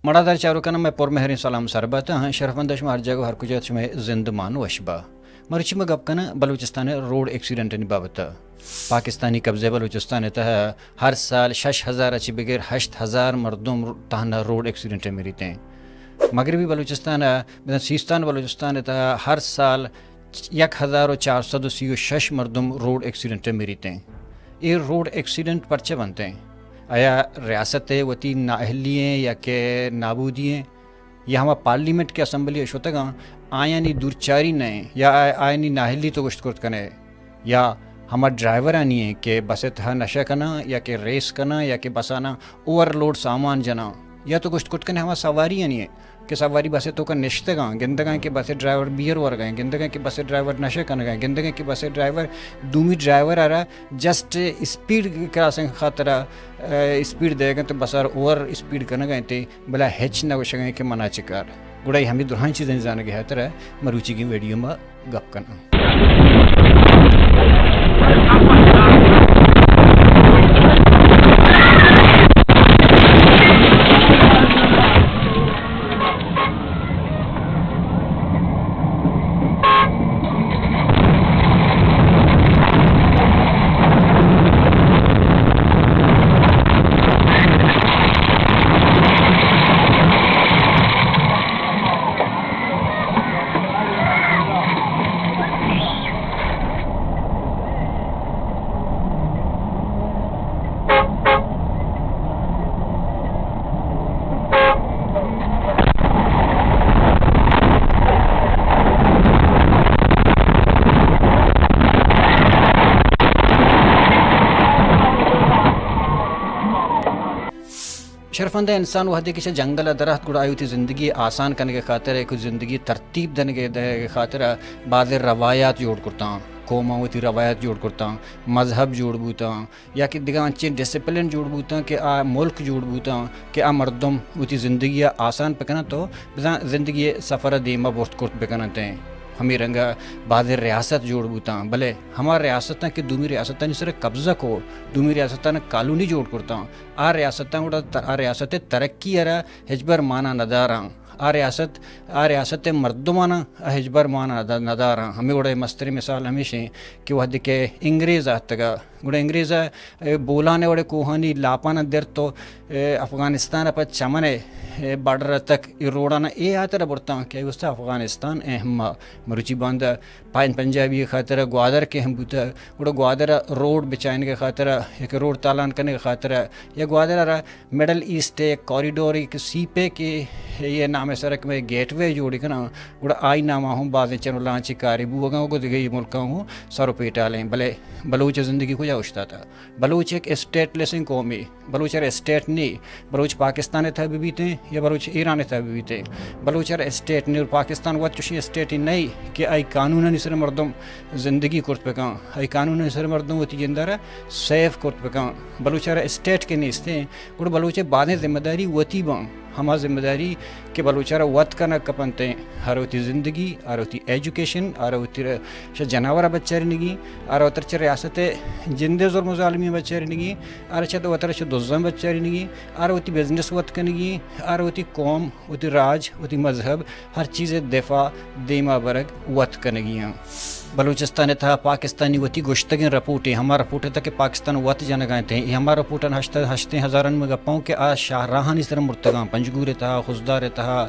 مڑادار چاروکاں، مئے پرمہریں سلام سر بات۔ ہاں، شرفمند شما ہر جاگہ ہر کجا شمئے زندمان وش با۔ مروچی ما گپ کناں بلوچستان ء روڈ ایکسیڈنٹانی بابت ء۔ پاکستانی قبضہ بلوچستان ء تہ ء ہر سال شش ہزار ء چہ بگر ہشت ہزار مردم تہنا روڈ ایکسیڈنٹ ء مریتیں۔ مغربی بلوچستان ء، بزاں سیستان بلوچستان ء تہ ء ہر سال یک ہزار و چار سد و سی و شش مردم روڈ ایکسیڈنٹ ء مریتیں۔ اے روڈ ایکسیڈنٹ پرچہ بنتیں؟ آیا ریاست ء وتی نااہلی ایں یا کہ نابودی ایں؟ یا ہما پارلیمنٹ کہ اسمبلی ء شتگاں، آیانی دورچاری نہ ایں یا آ-، آیانی نااہلی تو گوشت کرت کنے؟ یا ہما ڈرائیورانی ایں کہ بس ء تہا نشہ کناں یا کہ ریس کناں یا کہ بساناں اوور لوڈ سامان جناں؟ یا تو گوشت کرت کنے ہما سواریانی ایں کہ سواری بس ء توکا نشتگاں، گندگاں کہ بس ء ڈرائیور بیئر ورگا ایں، گندگاں کہ بس ء ڈرائیور نشہ کنگا ایں، گندگاں کہ بس ء ڈرائیور دومی ڈرائیور ء را جسٹ اسپیڈ کراسنگ خاطر ء، اسپیڈ دئیگ ء انت، بس ء را اوور اسپیڈ کنگا انت، بلے ہچ نہ گوشگا انت کہ منا چہ کار۔ گڑا اے ہمے درہائیں چیزانی زانگ ء ہاتر ء مروچیگیں ویڈیو ما گپ کناں۔ شرفمند انسان وہدے کہ چہ جنگل ء در اتک، گڑا آئی وتی زندگی آسان کنگ ء خاطر ء، وتی زندگی ترتیب دنگ ء دئیگ ء خاطر ء بازیں روایات جوڑ کرتاں، قوماں وتی روایات جوڑ کرتاں، مذہب جوڑ بوتاں، یا کہ دگہ انچیں ڈسپلن جوڑ بوتاں کہ آ ملک جوڑ بوتاں کہ آ مردم وتی زندگی ء آسان بکناں تو بزاں زندگی ء سفر ء دیما برت کرت بکننت۔ ہمے رنگ ء بازیں ریاست جوڑ بوتاں، بلے ہما ریاستاں کہ دومی ریاستانی سر ء قبضہ کو، دومی ریاستاں کالونی جوڑ کرتاں، آ ریاستاں گڑا ت-، آ ریاست ء ترقی ء را ہچبر مانا نداراں۔ آ ریاست، آ ریاست ء مردماناں ہچبر مانا ندا-، نداراں۔ ہمے وڑ ء مستریں مثال ہمیش انت کہ وہدے کہ انگریز آتکگ ء، گڑا انگریز ء بولان ء وڑ ء کوہانی لاپاناں درت و افغانستان ء پہ چمن ء بارڈر ء تک اے روڈاناں اے ہاتر ء برتاں کہ آئی واسطہ افغانستان اہم ء۔ مروچی باندا پنج-، پنجابی ء خاطر ء گوادر کہ ہم بوتگ، گڑا گوادر ء روڈ بچائینگ ء خاطر ء، یک روڈ تالان کنگ ء خاطر ء، یا گوادر ء را مڈل ایسٹ ء یک کوریڈور ء یک سیپ ء کہ اے نام ء سر ء کہ مئے گیٹ وے جوڑ کناں، گڑا آئی نام ء ہم بازیں چنو لانچ کارے بوگ ء انت، گوں دگہ ملکاں ہم سر و پیٹال انت، بلے بلوچ ء زندگی کجا اوشتاتہ؟ بلوچ یک اسٹیٹ لیسیں قومے، بلوچ ء را اسٹیٹ نے، بلوچ پاکستان ء تہ بہ بیتیں یا بلوچ ایران ء تہ بہ بیتیں، بلوچ ء را اسٹیٹ نے، اور پاکستان وت چوشیں اسٹیٹے نئے کہ آئی قانونانی سر ء مردم زندگی کرت بکن، آئی قانونانی سر ء مردم وتی جند ء را سیف کرت بکن۔ بلوچ ء را اسٹیٹ کہ نیستیں، گڑا بلوچ ء بازیں ذمہ داری وتی باں۔ ہما ذمہ داری کہ بلوچ ء را وت کنگ کپنت، ہر وتی زندگی، ہر وتی ایجوکیشن، ہر وتی ر-، چہ جناور ء بچارینگی، ہر وتر چہ ریاست ء جند ء ظلم و ظالمی بچارینگی، ہر چہ وتر چہ دزاں بچارینگی، ہر وتی بزنس وت کنگی، ہر وتی قوم، وتی راج، وتی مذہب، ہر چیز ء دفاع دیما برگ وت کنگی آں۔ بلوچستان ء تہا پاکستانی وتی گوشتگیں رپورٹے، ہما رپورٹ ء تہا کہ پاکستان وت جنگ ء انت، اے ہما رپورٹاں ہشت، ہشتیں ہزارانی من گپاں کہ آ شاہراہانی سر ء مرتگاں، پنجگور ء تہا، خضدار ء تہا،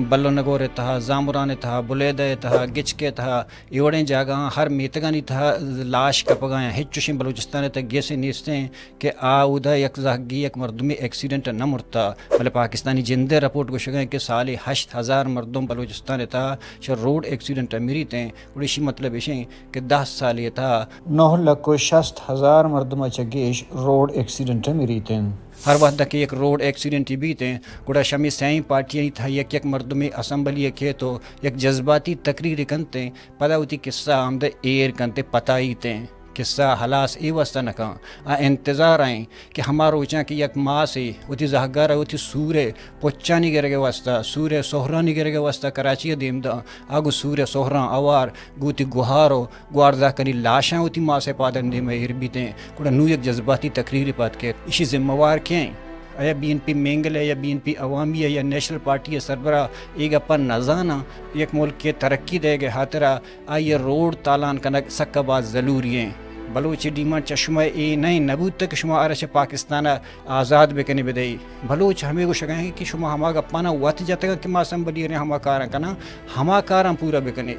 بلو نگور ء تہا، زامران ء تہا، بلیدہ ء تہا، گچک ء تہا، اے وڑیں جاگہاں ہر میتگانی تہا لاش کپگایاں، ہچ چوشیں بلوچستان ء تہا گیسے نیستیں کہ آ اودا یک زہگی یک مردمے ایکسیڈنٹ ء نہ مرتا، بلے پاکستانی جند ء رپورٹ گوشگ ء انت کہ سالے ہشت ہزار مردم بلوچستان ء تہا چہ روڈ ایکسیڈنٹ ء مریت انت۔ گڑا ایشی مطلب ایش انت کہ دہ سالے ء تہا نو لکھ و شست ہزار مردم ء چہ گیش روڈ ایکسیڈنٹ ء مریت انت۔ ہر وہد کہ یک روڈ ایکسیڈنٹے بیت انت، گڑا شمی سئیں پارٹیانی تہا یک یک مردمے اسمبلی ء کیت و یک جذباتی تقریرے کنت انت، پدا وتی قصہ ء ہمدا ایر کنت ء پتائیت انت۔ قصہ ہلاس اے واسطہ نہ کن، آ انتظار ء انت کہ ہما روچاں کہ یک ماسے وتی زہگار ء وتی سور ء پچانی گرگ ء واسطہ، سور ء سہرانی گرگ ء واسطہ کراچی ء دیم داں، آ گوں سور ء سہراں اوار گوں وتی گہار و گواردہکانی لاشاں وتی ماس ء پادانی دیم ء ایر بیت انت، گڑا نوں یک جذباتی تقریرے پاد کیت۔ ایشی ذمہ وار کئے انت؟ آیا بی این پی مینگل ءِ یا بی این پی عوامی ءِ یا نیشنل پارٹی ءِ سربراہ اے گپاں نہ زاناں؟ یک ملک ءِ ترقی دئیگ ءِ ہاترا آئی ءِ روڈ تالان کنگ سکا باز ضلوری ایں۔ بلوچ ءِ ڈیمانڈ چہ شما اے نہ ایں، نہ بوتگ کہ شما آرا چہ پاکستان ءَ آزاد بکنے بدئے۔ بلوچ ہمے گوشگ ءَ ایں کہ شما ہما گپاناں وت جتگ کہ ما اسمبلی ءَ ہما کاراں کناں، ہما کاراں پورا بکنے۔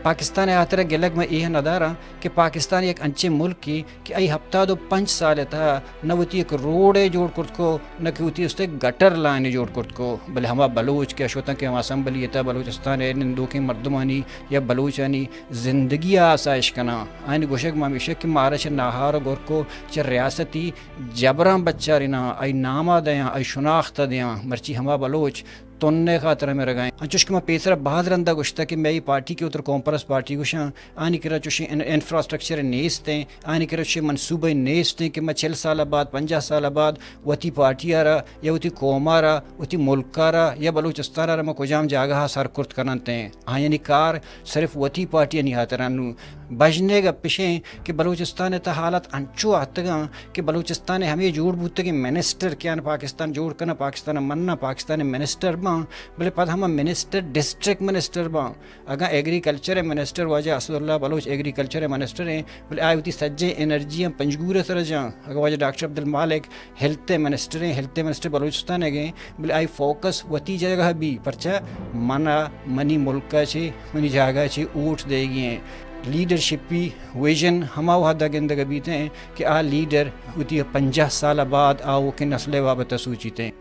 پاکستان ءِ ہاترا گلگ من اے نہ داراں کہ پاکستان یک انچیں ملکے کہ آئی ہپتاد و پنچ سال ءِ تہا نہ وتی یک روڈے جوڑ کرت کو، نہ کہ وتی است گٹر لائنے جوڑ کرت کو، بلے ہما بلوچ کہ شتاں کہ ہما اسمبلی ءِ تہا بلوچستان ءِ نندوکیں مردمانی یا بلوچانی زندگی ءِ آسائش کناں، آیانی گوشگ ما ہمیش کہ مارا چہ ناہار ءُ گورکو چہ ریاستی جبراں بچاریناں، آئی نام ءَ دیاں، آئی شناخت ءَ دیاں، مرچی ہما بلوچ تن ءِ خاطر ءَ مرگ ءَ ایں۔ انچوش کہ ما پیسر ءَ باز رند ءَ گوشتگ کہ مئے پارٹی کہ وتر کانپرس پارٹی گوشاں، آنی کرا چوشیں ان-، انفراسٹرکچر نیست ایں، آنی کرا چوشیں منصوبہ نیست ایں کہ ما چل سال ءَ بعد، پنجاہ سال ءَ بعد وتی پارٹی ءَ را یا وتی قوم ءَ را، وتی ملک ءَ را یا بلوچستان ءَ را ما کجام جاگہ ءَ سر کرت کننت ایں۔ آیانی کار صرف وتی پارٹیانی ہاترا نوں۔ بژن ءِ گپ اش ایں کہ بلوچستان ءِ تہ حالت انچو آتگاں کہ بلوچستان ءِ ہمے جوڑ بوتگیں منسٹر کہ آن پاکستان جوڑ کناں، پاکستان ءَ مناں، پاکستان ءِ منسٹر باں، بلے پد ہما منسٹر ڈسٹرکٹ منسٹر باں۔ اگاں ایگریکلچر ءِ منسٹر واجہ اسداللہ بلوچ ایگریکلچر ءِ منسٹر ایں، بلے آئی وتی سجیں انرجی ہم پنجگور ءِ سر ءَ جاں۔ اگاں واجہ ڈاکٹر عبدالمالک ہیلتھ ءِ منسٹر ایں، ہیلتھ ءِ منسٹر بلوچستان ءِ گیں، بلے آئی فوکس وتی جاگہ بی، پرچا من ءَ منی ملک ءَ چہ، منی جاگہ ءَ چہ ووٹ دئیگی ایں۔ لیڈرشپی ویژن ہما وہد ءَ گندگ بیت ایں کہ آ لیڈر وتی پنجاہ سال ءَ بعد آؤکیں نسل ءِ بابت ءَ سوچیت ایں۔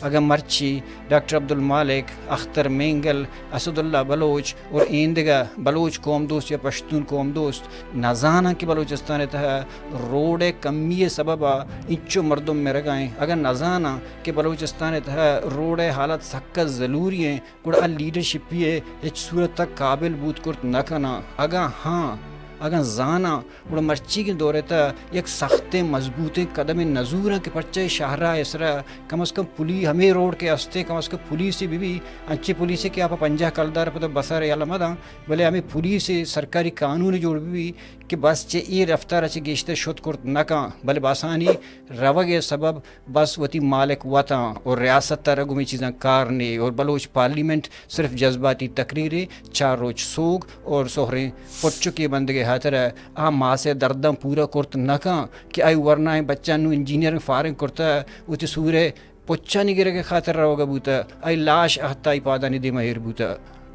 اگاں مرچی ڈاکٹر عبدالمالک، اختر مینگل، اسداللہ بلوچ اور ایندگہ بلوچ قوم دوست یا پشتون قوم دوست نہ زاناں کہ بلوچستان ءِ تہ ءَ روڈ ءِ کمی ءِ سبب ءَ انچو مردم مرگ ءَ ایں، اگاں نہ زاناں کہ بلوچستان ءِ تہ ءَ روڈ ءِ حالت سکا ضلوری ایں، گڑا آ لیڈرشپی ءِ ہچ صورت ءَ قابل بوت کرت نہ کناں۔ اگاں ہاں، اگاں زاناں، گڑا مرچیگیں دور ءِ تہ ءَ یک سختیں مضبوطیں قدمے نزوراں کہ پرچہ اے شہر ءِ سرا کم از کم پولی-، ہمے روڈ کہ استیں، کم از کم پولیسے بہ بی، انچیں پولیسے کہ آ پہ پنجاہ کلدار پہ تو بس ءَ یلہ مہ داں، بلے ہمے پولیسے سرکاری قانونے جوڑ بہ بی کہ بس چہ اے رفتار ءَ چہ گیشتر شت کرت نہ کن، بلے بسانی روگ ءِ سبب بس وتی مالک وتاں اور ریاست ءَ را گوں اے چیزاں کار نے اور بلوچ پارلیمنٹ صرف جذباتی تقریرے، چار روچ سوگ اور سہریں پٹچکے بندگ ءِ ہاترا آ ماس ءِ درداں پورا کرت نہ کن کہ آئی ورنائیں بچاں نوں انجینئرنگ فارغ کرتہ، وتی سور ءِ پچانی گرگ ءِ خاطر روگ ءَ بوتہ، آئی لاش اہتہ آئی پادانی دیم ءَ ایر بوتہ۔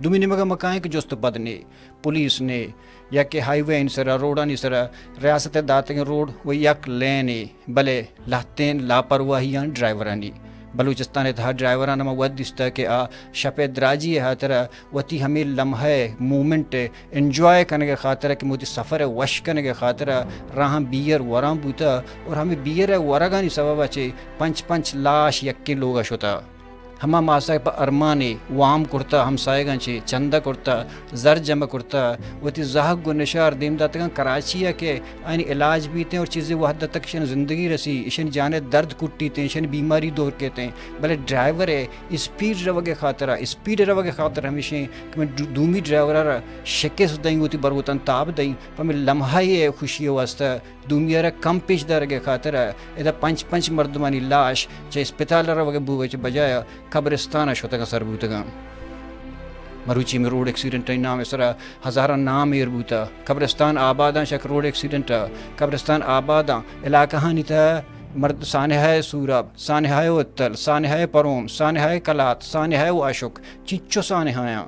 دومی نیمگ ءَ ما کائیں کہ جست ءُ پد نے، پولیس نے، یا کہ ہائی وے آنی سرا، روڈانی سرا ریاست ءِ داتگیں روڈ و یک لینے، بلے لہتیں لاپرواہیاں ڈرائیورانی۔ بلوچستان ءِ تہا ڈرائیوراں ما وت دیستہ کہ آ شپ ءِ دراجی ءِ ہاترا وتی ہمے لمحہ ءِ مومنٹ ءِ انجوائے کنگ ءِ خاطرا کہ وتی سفر ءِ وش کنگ ءِ خاطرا راہاں بیئر وراں بوتہ اور ہمے بیئر ءِ ورگانی سبب ءَ چہ پنچ پنچ لاش یکیں لوگ ءَ شتہ۔ ہما ماسا کہ پہ ارمانے وام کرتہ، ہمسایگاں چہ چندہ کرتہ، زر جمع کرتہ، وتی زہگ گوں نشار دیم داتگاں کراچی ءَ کہ آیانی علاج بیتیں اور چیزے وہد ءَ تک ایشانی زندگی رسی، ایشانی جان ءِ درد کٹیتیں، ایشانی بیماری دور کیتیں، بلے ڈرائیور ءِ اسپیڈ روگ ءِ خاطرا، اسپیڈ روگ ءِ خاطر ہمیشیں کہ من دو-، دومی ڈرائیور ءَ را شکست دئیں، وتی بروتاں تاب دئیں، پہ ہمے لمحہ ءِ خوشی ءِ واستہ دومی ءَ را کم پیش دارگ ءِ خاطرا ادا پنچ پنچ مردمانی لاش چہ اسپتال ءَ روگ ءِ بوگ ءَ چہ بجایا قبرستان ءَ شتگاں سر بوتگاں۔ مروچی ہمے روڈ ایکسیڈنٹ ءِ نام ءِ سرا ہزاراں نام ایر بوتہ۔ قبرستان آباداں شک روڈ ایکسیڈنٹ ءَ، قبرستان آباداں علاقہانی تہ ءَ مرد سانحہ ءِ سوراب، سانحہ ءِ اتل، سانحہ ءِ پروم، سانحہ ءِ کلات، سانحہ ءِ واشک، چنچو سانحہ آں۔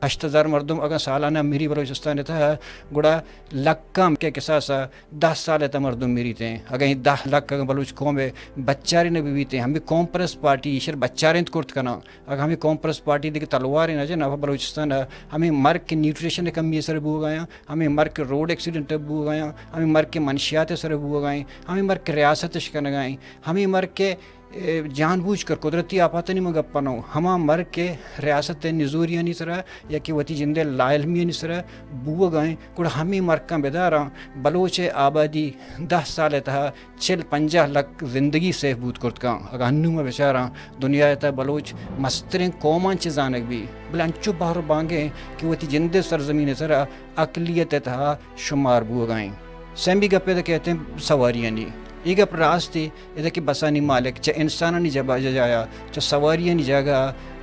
ہشت ہزار مردم اگاں سالانہ مری بلوچستان ءِ تہ ءَ، گڑا لکاں کہ کساس ءَ دہ سال ءِ تہ ءَ مردم مریتیں۔ اگاں اے دہ لک اگاں بلوچ قوم ءِ بچارینگ بہ بیتیں، ہمے قوم پرست پارٹی ایشر بچارینت کرت کناں۔ اگاں ہمے قوم پرست پارٹی دگہ تلوارے نہ جناں، پہ بلوچستان ءَ ہمے مرگ کہ نیوٹریشن ءِ کمی ءِ سر ءَ بوگ ءَ آں، ہمے مرگ کہ روڈ ایکسیڈنٹ ءَ بوگ ءَ آں، ہمے مرگ کہ منشیات ءِ سر ءَ بوگ ءَ آں، ہمے مرگ کہ ریاست اش کنگ ءَ آں، ہمے مرگ کہ اے، جان بوجھ کر قدرتی آپاتانی من گپ کنوں، ہما مرگ کہ ریاست ءِ نزوریانی سرا یا کہ وتی جند ءِ لاعلمیانی سرا بوگ ءَ ایں، گڑا ہمے مرکاں بداراں بلوچ ءِ آبادی دہ سال ءِ تہا چل پنجاہ لک زندگی سیف بوت کرت کن۔ اگاں ہنوں ما بچاراں دنیا ءِ تہا بلوچ مستریں قوماں چہ زانگ بی، بلے انچو بہر و بانگیں کہ وتی جند ءِ سرزمین ءِ سرا اقلیت ءِ تہا شمار بوگ ءَ ایں۔ سیمی گپے تہ کہتیں سواریانی۔ اے گپ راستے، ادا کہ بسانی مالک چہ انسانانی جبا-، جایا، چہ سواریانی جاگہ،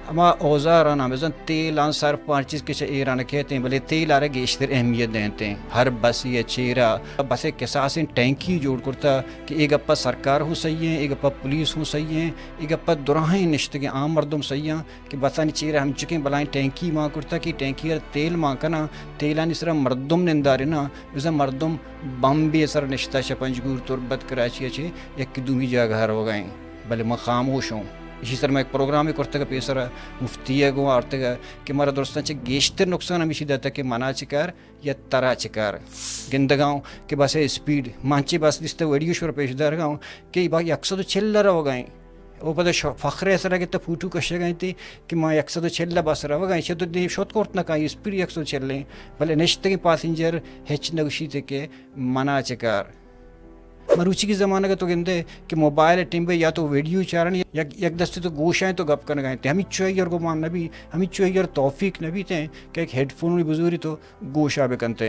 ہما اوزارانا بزن تیل آن سرپ آن چیز کہ چہ ایران کہتے ہیں، بلے تیل آرا گیشتر اہمیت دینتے ہیں۔ ہر بس یا چیرا، بس کساسیں ٹینکی جوڑ کرتا کہ اے گپا سرکار ہوں صحیح ہیں، اے گپا پولیس ہوں صحیح ہیں، اے گپا دراہیں نشتگیں عام مردم صحیح ہیں۔ کہ بسانی چیرا ہمچکیں بلائیں ٹینکی مان کرتا کہ ٹینکی ء تیل مان کناں، تیلانی سرا مردم ننداریناں، بزاں مردم بمبے سر نشتہ شہ پنجگور، تربت، کراچی ء چہ یکے دومی جاگہ ء روگا ایں۔ بلے من خاموش اوں۔ ایشی سر من یک پروگرامے کرتگ پیسر ء، مفتی ء گوں آرتگ کہ مارا درستاں چہ گیشتر نقصان ہمیشی داتگ کہ منا چہ کار یا ترا چہ کار۔ گندگا اوں کہ بس ء اسپیڈ، من چہ بس دیستہ ویڈیو شور پیش دارگا اوں کہ با یک سد و چل ء روگا ایں۔ او پدا ش-، فخر ء سرا گتا فوٹو کشگا انت کہ ما یک سد و چل ء بس روگا ایں، چہ تو دیم شت کرت نہ کن، اسپیڈ یک سد و چل ایں، بلے نشتگیں پاسنجر ہچ نہ گوشیت کہ منا چہ کار۔ مروچی کی زمانگ ء تو گندے کہ موبائل ء ٹیمبے یا تو ویڈیو چارن، یک، یک دستے تو گوشاں تو گپ کنگا انت، ہمیچو ایئر گمان نبی، ہمیچو ایئر توفیق نبیت کہ یک ہیڈ فون بزوری تو گوشا بکنت۔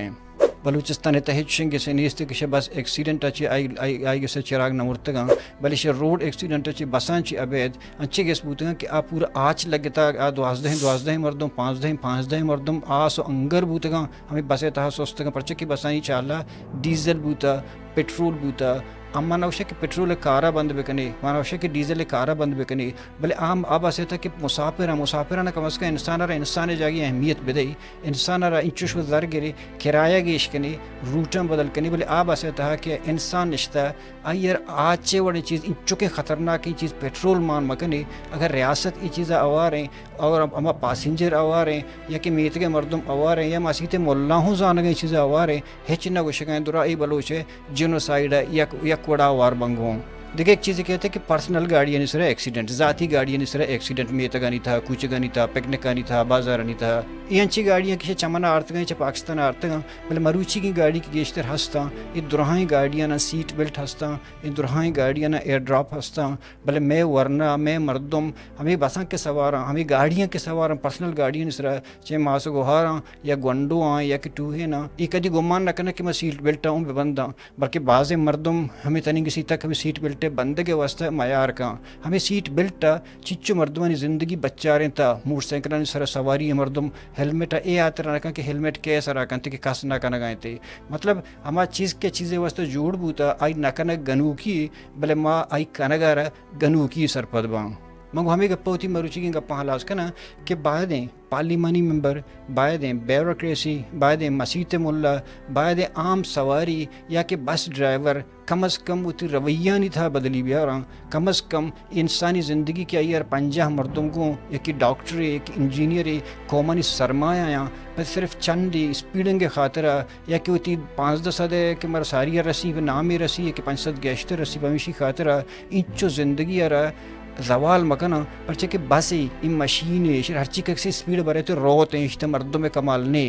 بلوچستان ء تہ ہچ شنگ گسے نیست کہ شہ بس ایکسیڈنٹ ء چہ آئی، آئی، آئی گسے چراگ نہ مرتگاں، بلے شہ روڈ ایکسیڈنٹ ء چہ بساں چہ ابید انچیں گس بوتگاں کہ آ پورا آچ لگتا، آ دوازدہیں، دوازدہیں مردم، پانزدہیں، پانزدہیں مردم آس و انگر بوتگاں، ہمے بس ء تہا سستگاں، پرچہ کہ بسانی چالا ڈیزل بوتا، پٹرول بوتا۔ اما نہ گوشے کہ پٹرول ء کارا بند بکنے، ما نہ گوشے کہ ڈیزل ء کارا بند بکنے، بلے آ، آ بس ء تہ کہ مسافر ء، مسافر ء نہ کم از کم انسان ء را انسان ء جاگہ اہمیت بدئی۔ انسان ء را انچوش و زر گرے، کرایہ گیش کنے، روٹاں بدل کنے، بلے آ بس ء تہا کہ انسان نشتہ، آئی ء را آ چے وڑیں چیز، انچکیں خطرناکیں چیز پٹرول مان مکنے۔ اگر ریاست اے چیز ء اواریں اور ہما پاسنجر اواریں یا کہ میتگ ء مردم اواریں یا مسیت ء ملا ہوں زانگ ء اے چیز ء اواریں، ہچ نہ گوشگیں درا اے بلوچ ء جنوسائیڈ ء یک، یک وڑا ہوار بنگوں۔ دگہ یک چیزے کہتے کہ پرسنل گاڑیانی سرا ایکسیڈنٹ، ذاتی گاڑیانی سرا ایکسیڈنٹ، میتگانی تہا، کوچگانی تہا، پکنکانی تہا، بازارانی تہا، اے انچی گاڑیاں کہ چہ چمنا آرتگاں، چہ پاکستان آرتگاں، بلے مروچیگیں گاڑی کہ گیشتر ہستاں، اے دراہیں گاڑیانا سیٹ بیلٹ ہستاں، اے دراہیں گاڑیانا ایئر ڈراپ ہستاں، بلے مئے ورنا، مئے مردم ہمے بساں کہ سواراں، ہمے گاڑیاں کہ سواراں، پرسنل گاڑیانی سرا، چہ ماس و گوہاراں یا گونڈواں یا کہ ٹوہیناں، اے کدی گمان نہ کناں کہ ما سیٹ بیلٹاں اوں بہ بنداں۔ بلکہ بازیں مردم ہمے تننگسی تک ہمے سیٹ بیلٹ ء بندگ ء واستہ میار کن۔ ہمے سیٹ بیلٹ ء چچو مردمانی زندگی بچارینتا، موٹر سائیکلانی سرا سواری ء مردم ہیلمٹ ء اے ہاترا نہ کن کہ ہیلمٹ کئے سرا کنت کہ کس نہ کنگا انت۔ مطلب ہما چیز کہ چیزے واستہ جوڑ بوتا، آئی نہ کنگ گنوکی، بلے ما آئی کنگ ء را گنوکی سرپد باں۔ من گوں ہمے گپ ء وتی مروچیگیں گپاں ہلاس کناں کہ بایدیں پارلیمانی ممبر، بایدیں بیوروکریسی، بایدیں مسیت ء ملا، بایدیں عام سواری یا کہ بس ڈرائیور کم از کم وتی رویانی تہا بدلی بیاراں، کم از کم انسانی زندگی کہ آئی ء را پنجاہ مردم گوں، یکے ڈاکٹرے، یکے انجینئرے، قومانی سرمایہ آں، پہ صرف چندے اسپیڈنگ ء خاطرا یا کہ وتی پانزدہ سد ء کہ مر ساری ء رسی، پہ نامے رسی، یا کہ پنچ سد گیشتر رسی، پمیشی خاطرا انچو زندگی ء را زوال مکناں، پرچہ کہ بس اے، اے مشین اے، ایشی ہرچی کسی اسپیڈ برے تو روت ایں، ایشی تہ مردم ء کمال نے۔